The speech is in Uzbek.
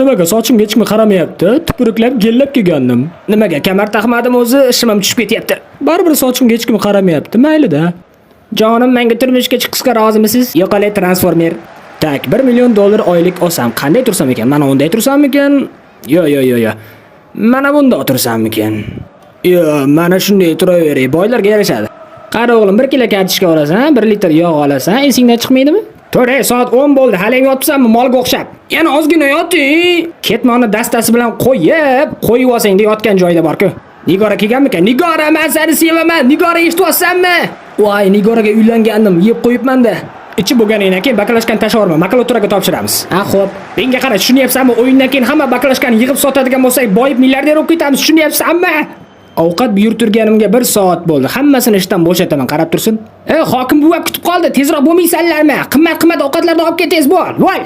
Nimaga sochimga hech kim qaramayapti? Tupuruklab gellab kelgandim. Nimaga kamar taqmadim o'zi, shimim tushib ketyapti. Baribir sochimga hech kim qaramayapti. Mayli-da. Jonim, menga turmushga chiqishga rozimisiz? Yo'qolay transformer. Так, 1 million dollar oylik olsam qanday tursam ekan? Mana unday tursammikan? Yo, yo, yo, yo. Mana bunda o'tirsammikan? Yo, mana shunday turaveray, boylarga yarashadi. Qara o'g'lim, 1 kilo kartoshka olasan, 1 litr yog' olasan, esingdan chiqmaydimi? To'g'ri, soat 10 bo'ldi, hali ham yotibsanmi molga o'xshab? Yana ozgina yoting. Ketmonni dastasi bilan qo'yib, qo'yib olsangda yotgan joyida bor-ku. Nigora kelganmikan? Nigora, men seni sevaman. Nigora, eshityapsanmi? Voy, Nigoraga uylangandim, yeb qo'yibman-da. Ichib bo'lganingdan keyin bakalashkani tashlavorma, makulaturaga topshiramiz. Ha, xo'p. Menga qara, tushunyapsanmi? O'yindan keyin hamma bakalashkani yig'ib sotadigan bo'lsak, boyib milliarder bo'lib ketamiz, tushunyapsanmi? Ovqat buyurtirganimga 1 soat bo'ldi. Hammasini ishdan bo'shataman, qarab tursin. E, hokim buva kutib qoldi. Tezroq bo'lmaysanlarmi? Qimmat-qimmat ovqatlarni olib kel, tez bo'l. Voy.